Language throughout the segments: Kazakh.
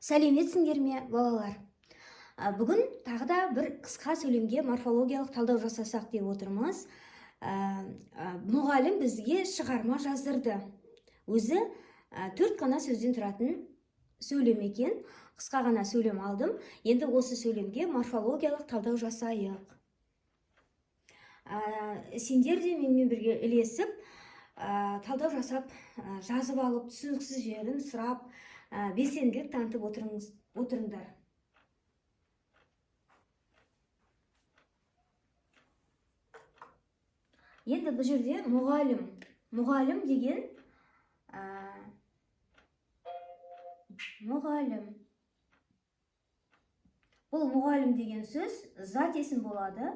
Сәлеметсіңдер ме, балалар? Бүгін тағы да бір қысқа сөйлемге морфологиялық талдау жасасақ деп отырмыз. Мұғалім бізге шығарма жаздырды. Өзі төрт қана сөзден тұратын сөйлем екен. Қысқа ғана сөйлем алдым. Енді осы сөйлемге морфологиялық талдау жасайық. Сендер де менімен бірге ілесіп, талдау жасап, жазып алып, түсініксіз жерін сұрап, белсенділік танытып отырыңдар. Енді бұл жерде мұғалім. Мұғалім деген, мұғалім. Бұл мұғалім деген сөз зат есім болады.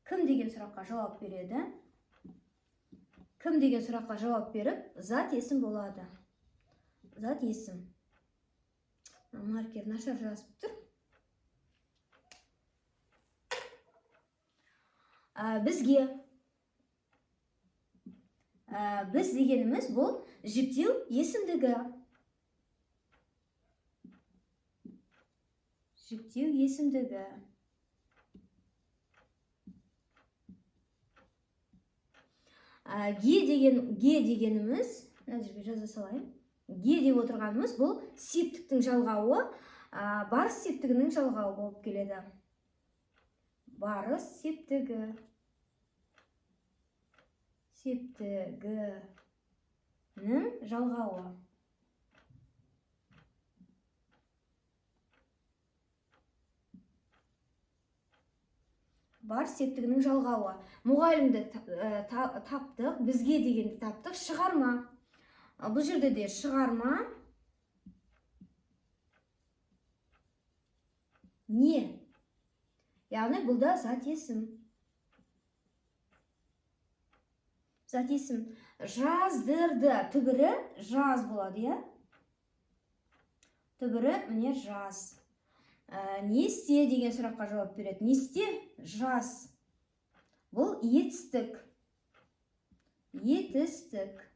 Кім деген сұраққа жауап береді. Кім деген сұраққа жауап беріп, зат есім болады. Зат есім. Маркер нашар жазып тұр. Бізге. Біз дегеніміз бұл жіктеу есімдігі. Жіктеу есімдігі. Ге деген, ге дегеніміз, мына жерге жаза салайын. Ге деп отырғанымыз бұл септіктің жалғауы, барыс септігінің жалғауы болып келеді. Барыс септігі. Септігінің жалғауы. Барыс септігінің жалғауы. Мұғалімді таптық, бізге дегенді таптық, шығарма. Бұл жерде де шығарма не? Яғни бұл да зат есім. Зат есім. Жаздырды. Түбірі жаз болады, иә? Түбірі міне жаз. Не істе деген сұраққа жауап береді. Не істе? Жаз. Бұл етістік. Етістік.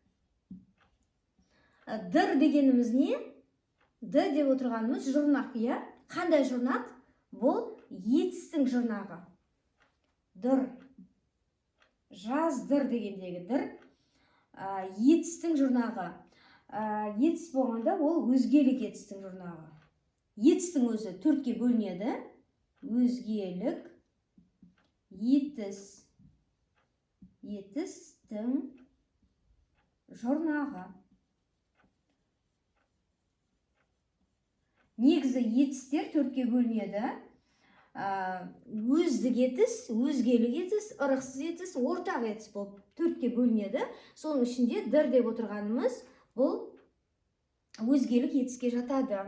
Дыр дегеніміз не? Д деп отырғанымыз жұрнақ, иә? Қандай жұрнақ? Бұл етістің жұрнағы. Дыр. Жаздыр дегендегі дыр. Етістің жұрнағы. Етіс болғанда ол өзгелік етістің жұрнағы. Етістің өзі төртке бөлінеді. Өзгелік етіс. Етістің жұрнағы. Негізі етістер төртке бөлінеді. Өздік етіс, өзгелік етіс, ырықсыз етіс, ортақ етіс болып төртке бөлінеді. Соның ішінде дыр деп отырғанымыз бұл өзгелік етіске жатады.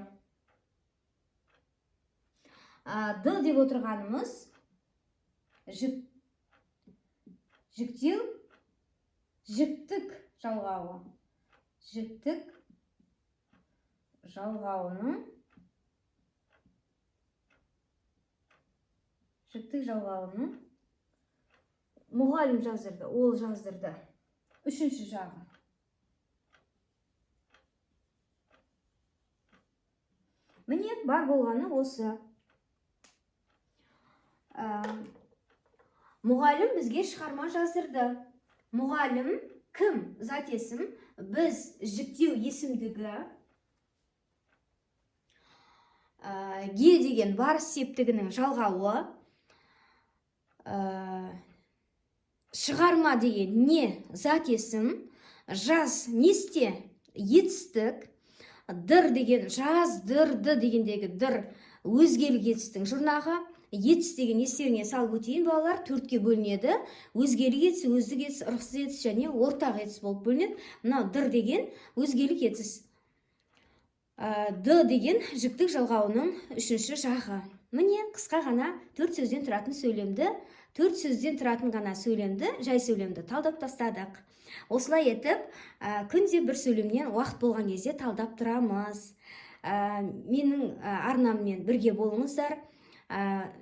Д деп отырғанымыз жіктеу, жіктік жалғауы. Жіктік жалғауының, жіктік жалғауының мұғалім жаздырды, ол жаздырды. Үшінші жағы. Міне бар болғаны осы. Мұғалім бізге шығарма жаздырды. Мұғалім кім? Зат есім. Біз жіктеу есімдігі. Ге деген барыс септігінің жалғауы. Шығарма деген не? Зат есім. Жаз не істе? Етістік. Дыр деген жаздырды дегендегі дыр өзгелік етістің жұрнағы. Етіс деген естеріңе салып өтейін, балалар, төртке бөлінеді. Өзгелік етіс, өздік етіс, ырықсыз етіс және ортақ етіс болып бөлінеді. Мынау дыр деген өзгелік етіс. Д деген жіктік жалғауының үшінші жағы. Міне қысқа ғана төрт сөзден тұратын сөйлемді, төрт сөзден тұратын ғана сөйлемді, жай сөйлемді талдап тастадық. Осылай етіп, күнде бір сөйлемнен уақыт болған кезде талдап тұрамыз. Менің арнаммен бірге болыңыздар.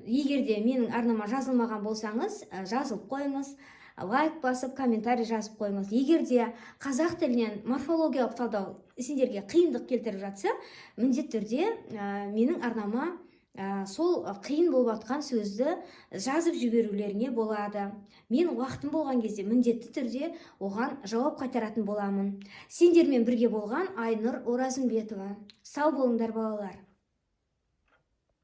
Егер де менің арнама жазылмаған болсаңыз, жазылып қойыңыз. Лайк басып, комментарий жазып қойыңыз. Егер де қазақ тілінен морфологиялық талдау сендерге қиындық келтіріп жатса, міндетті түрде менің арнама сол қиын болып жатқан сөзді жазып жіберулеріңе болады. Мен уақытым болған кезде міндетті түрде оған жауап қайтаратын боламын. Сендермен бірге болған Айнұр Оразымбетова. Сау болыңдар, балалар.